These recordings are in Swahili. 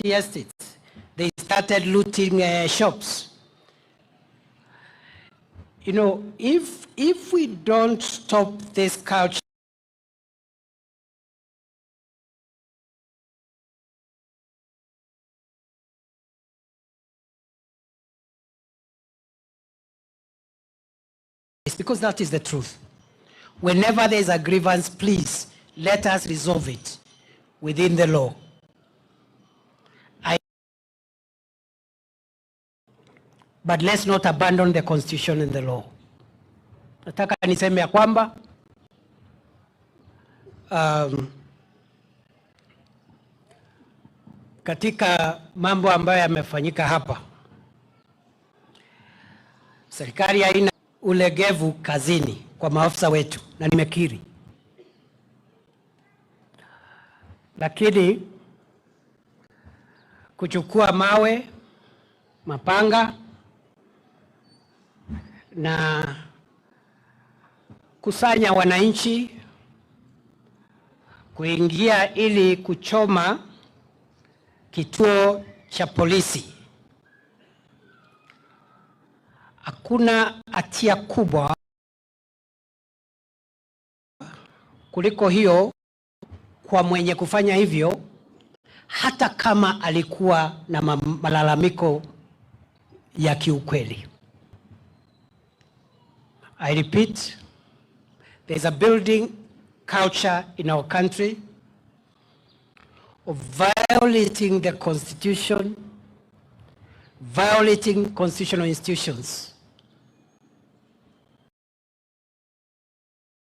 Tea estates. They started looting shops. You know, if we don't stop this culture because that is the truth. Whenever there is a grievance, please let us resolve it within the law. But let's not abandon the constitution and the law. Nataka niseme ya kwamba katika mambo ambayo yamefanyika hapa, serikali haina ulegevu kazini kwa maafisa wetu, na nimekiri, lakini kuchukua mawe, mapanga na kusanya wananchi kuingia ili kuchoma kituo cha polisi, hakuna hatia kubwa kuliko hiyo kwa mwenye kufanya hivyo, hata kama alikuwa na malalamiko ya kiukweli. I repeat, there's a building culture in our country of violating the constitution, violating constitutional institutions.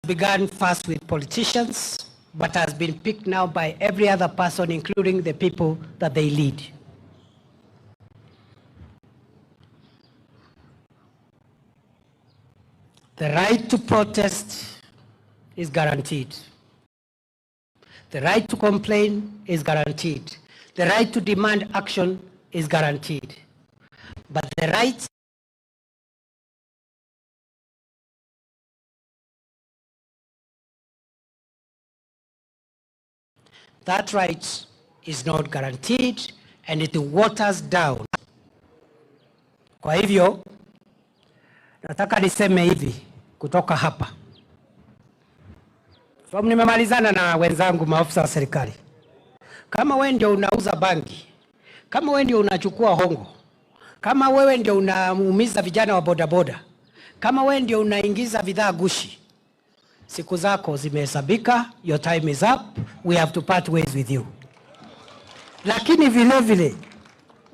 Began first with politicians, but has been picked now by every other person, including the people that they lead. The right to protest is guaranteed. The right to complain is guaranteed. The right to demand action is guaranteed. But the right that right is not guaranteed and it waters down. Kwa hivyo nataka niseme hivi kutoka hapa, sababu nimemalizana na wenzangu maafisa wa serikali. Kama wewe ndio unauza bangi, kama wewe ndio unachukua hongo, kama wewe ndio unaumiza vijana wa bodaboda, kama wewe ndio unaingiza bidhaa gushi, siku zako zimehesabika, your time is up, we have to part ways with you. Lakini vile vile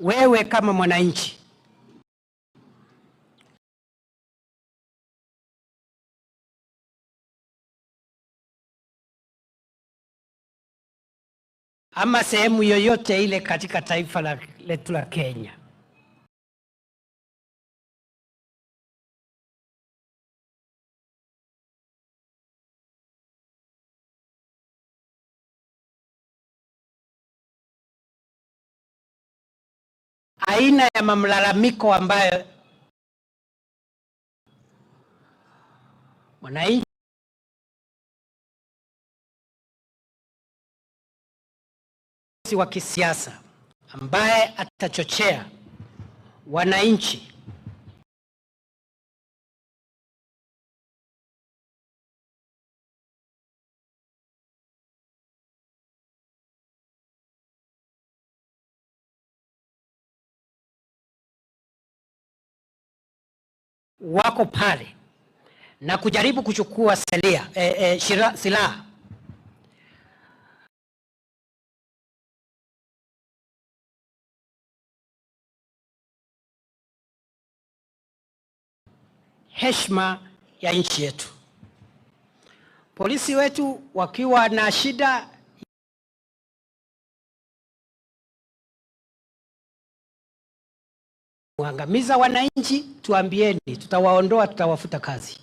wewe kama mwananchi ama sehemu yoyote ile katika taifa letu la Kenya, aina ya malalamiko ambayo mwananchi wa kisiasa ambaye atachochea wananchi wako pale na kujaribu kuchukua silaha, heshima ya nchi yetu. Polisi wetu wakiwa na shida kuangamiza wananchi, tuambieni, tutawaondoa, tutawafuta kazi,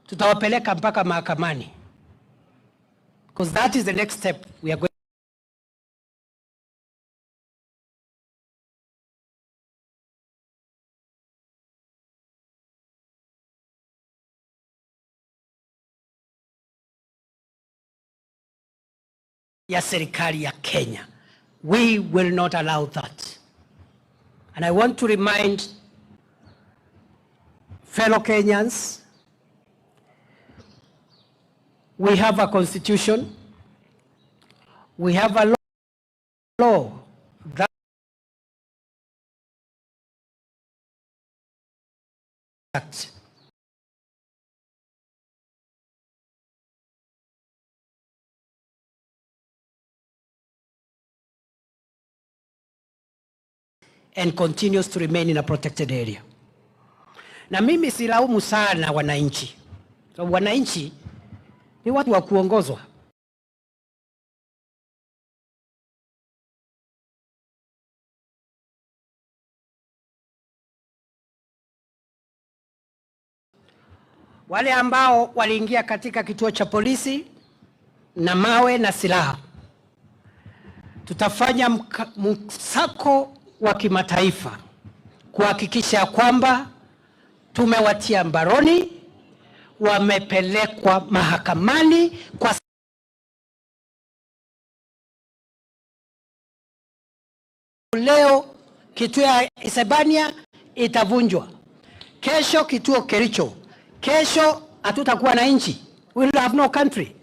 tutawapeleka mpaka mahakamani, because that is the next step we are going. Ya serikali ya Kenya. We will not allow that. And I want to remind fellow Kenyans, we have a constitution, we have a law that and continues to remain in a protected area. Na mimi silaumu sana wananchi. So, wananchi ni watu wa kuongozwa. Wale ambao waliingia katika kituo cha polisi na mawe na silaha, tutafanya msako wa kimataifa kuhakikisha kwamba tumewatia mbaroni, wamepelekwa mahakamani kwa leo kituo ya Isebania itavunjwa, kesho kituo Kericho, kesho hatutakuwa na nchi, we will have no country.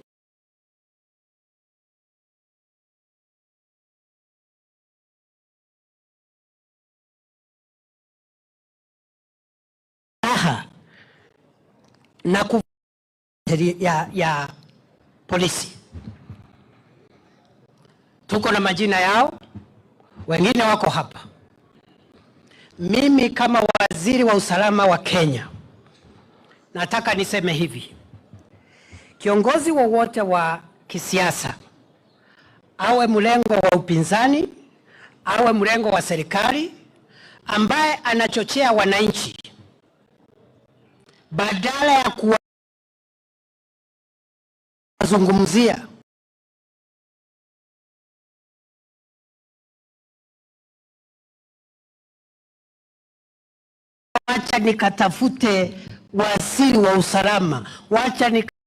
Na ku ya polisi tuko na majina yao, wengine wako hapa. Mimi kama waziri wa usalama wa Kenya nataka niseme hivi: kiongozi wowote wa kisiasa, awe mlengo wa upinzani, awe mlengo wa serikali, ambaye anachochea wananchi badala ya kuwazungumzia, wacha nikatafute waziri wa usalama, wacha nikatafute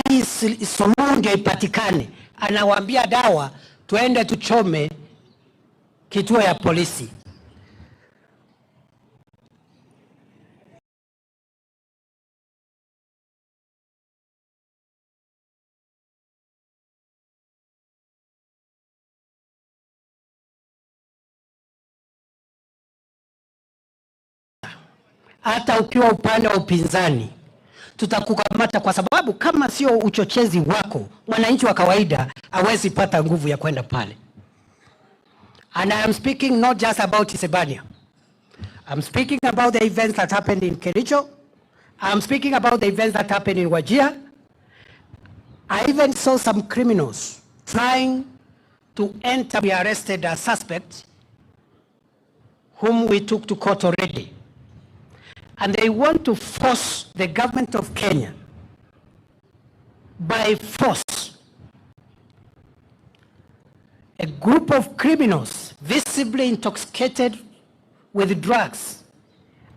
hii suluhu ndio ipatikane. Anawaambia dawa, tuende tuchome kituo ya polisi. Hata ukiwa upande wa upinzani tutakukamata, kwa sababu kama sio uchochezi wako, mwananchi wa kawaida hawezi pata nguvu ya kwenda pale. And I am speaking not just about Isebania. I'm speaking about the events that happened in Kericho. I'm speaking about the events that happened in Wajir. I even saw some criminals trying to enter. We arrested a suspect whom we took to court already. And they want to force the government of Kenya by force. A group of criminals visibly intoxicated with drugs,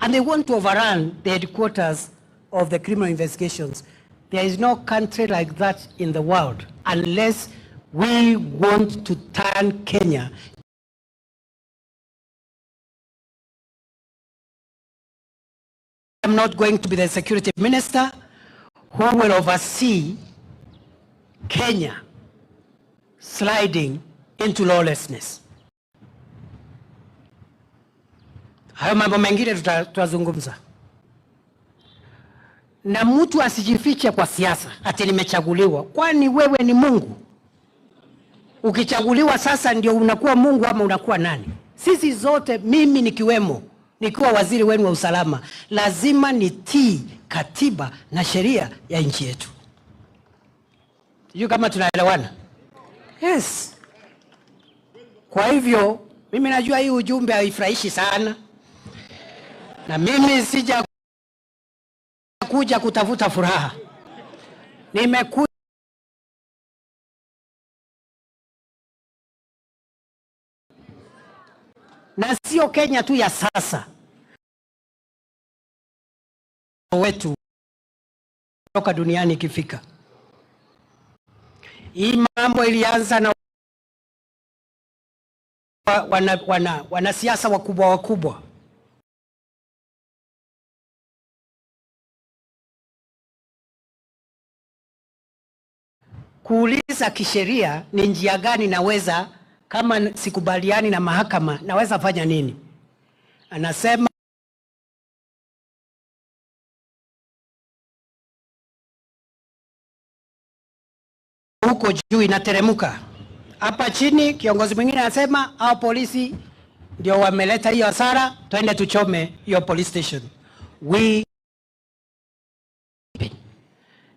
and they want to overrun the headquarters of the criminal investigations. There is no country like that in the world unless we want to turn Kenya. I'm not going to be the security minister who will oversee Kenya sliding into lawlessness. Hayo mambo mengine tutazungumza. Na mtu asijifiche kwa siasa ati nimechaguliwa. Kwani wewe ni Mungu? Ukichaguliwa sasa ndio unakuwa Mungu ama unakuwa nani? Sisi zote, mimi nikiwemo, nikiwa waziri wenu wa usalama, lazima nitii katiba na sheria ya nchi yetu. Sijui kama tunaelewana? Yes. Kwa hivyo mimi najua hii ujumbe haifurahishi sana, na mimi sija kuja kutafuta furaha. Nimekuja na sio Kenya tu ya sasa wetu Kuondoka duniani ikifika. Hii mambo ilianza na wanasiasa wakubwa wakubwa kuuliza kisheria ni njia gani naweza, kama sikubaliani na mahakama, naweza fanya nini? Anasema huko juu inateremka, hapa chini kiongozi mwingine anasema hao polisi ndio wameleta hiyo hasara, twende tuchome hiyo police station. We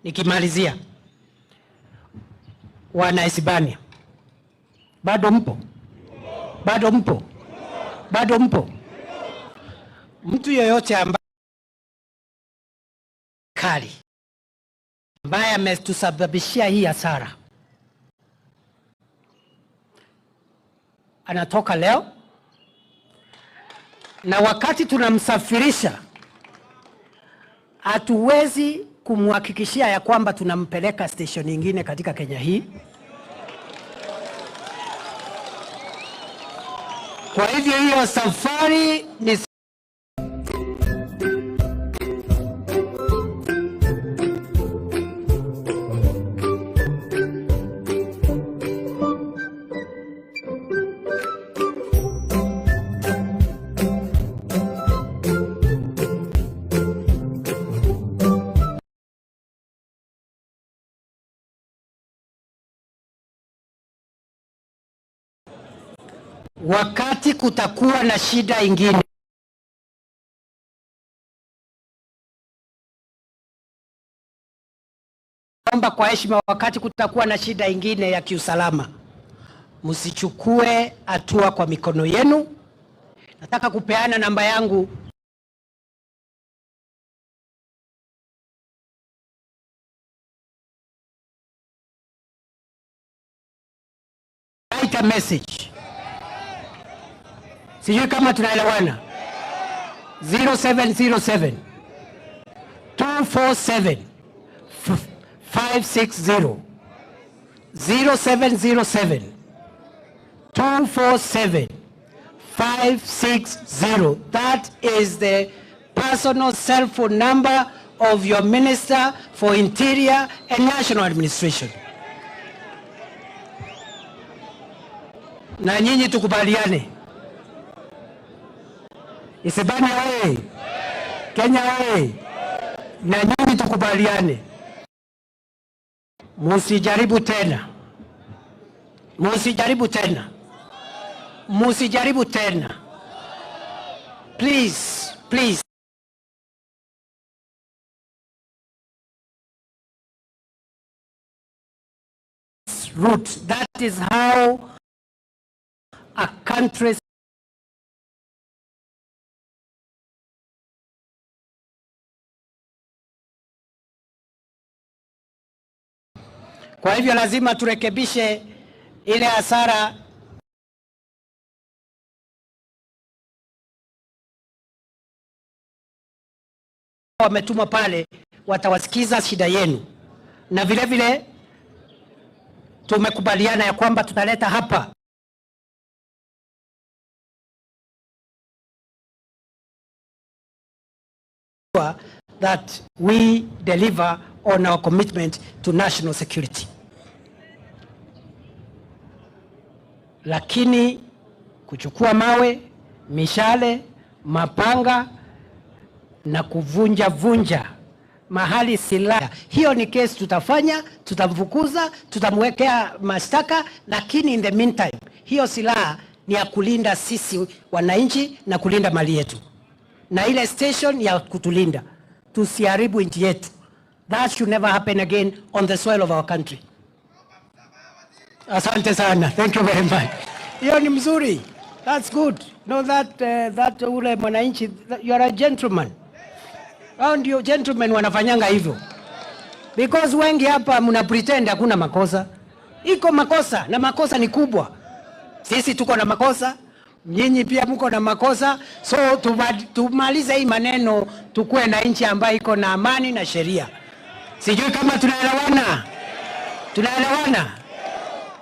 nikimalizia, wana Isibania, bado mpo? Bado mpo? Bado mpo? Mtu yeyote ambaye kali ambaye ametusababishia hii hasara anatoka leo, na wakati tunamsafirisha hatuwezi kumhakikishia ya kwamba tunampeleka station nyingine katika Kenya hii. Kwa hivyo hiyo safari ni wakati kutakuwa na shida ingine. Omba kwa heshima, wakati kutakuwa na shida ingine ya kiusalama, msichukue hatua kwa mikono yenu. Nataka kupeana namba yangu. Write a message. Sijui kama tunaelewana. 0707 247 560. 0707 247 560. That is the personal cell phone number of your Minister for Interior and National Administration. Na nyinyi tukubaliane. Isebania oye! Kenya oye! Na nyinyi tukubaliane. Musijaribu tena. Musijaribu tena. Musijaribu tena. Please, please. Route. That is how a country Kwa hivyo lazima turekebishe ile hasara wametumwa pale, watawasikiza shida yenu, na vile vile tumekubaliana ya kwamba tutaleta hapa that we deliver on our commitment to national security. Lakini kuchukua mawe, mishale, mapanga na kuvunja vunja mahali silaha, hiyo ni kesi tutafanya, tutamfukuza, tutamwekea mashtaka, lakini in the meantime hiyo silaha ni ya kulinda sisi wananchi na kulinda mali yetu, na ile station ya kutulinda. Tusiharibu nchi yetu. That should never happen again on the soil of our country. Asante sana. Thank you very much. Hiyo ni mzuri. That's good. No, that ule mwananchi, you are a gentleman. Hao ndio gentlemen wanafanyanga hivyo. Because wengi hapa mna pretend hakuna makosa. Iko makosa na makosa ni kubwa. Sisi tuko na makosa, nyinyi pia mko na makosa. So tumalize hii maneno, tukue na nchi ambayo iko na amani na sheria. Sijui kama tunaelewana, tunaelewana.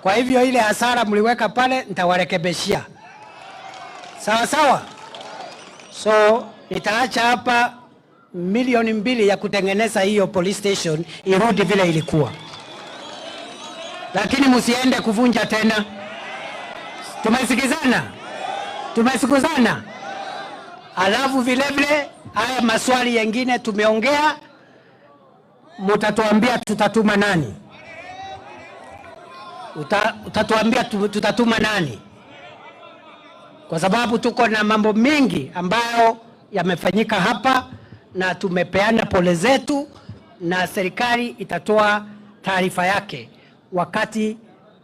Kwa hivyo ile hasara mliweka pale nitawarekebishia, sawa sawa. So nitaacha hapa 2 milioni ya kutengeneza hiyo police station irudi vile ilikuwa, lakini msiende kuvunja tena. Tumesikizana? Tumesikizana? Alafu vile vile haya maswali yengine tumeongea, mutatuambia tutatuma nani? Utatuambia tutatuma nani? Kwa sababu tuko na mambo mengi ambayo yamefanyika hapa na tumepeana pole zetu, na serikali itatoa taarifa yake wakati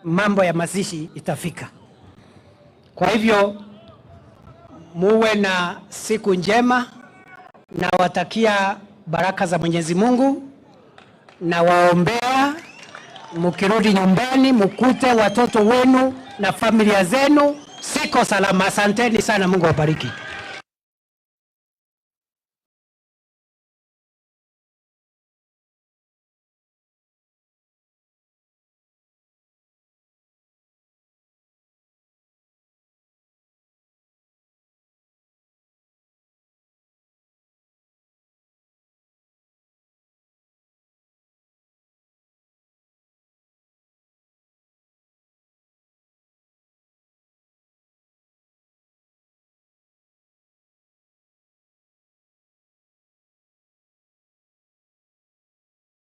mambo ya mazishi itafika. Kwa hivyo muwe na siku njema, nawatakia baraka za Mwenyezi Mungu nawaombea mkirudi nyumbani mkute watoto wenu na familia zenu siko salama. Asanteni sana, Mungu awabariki.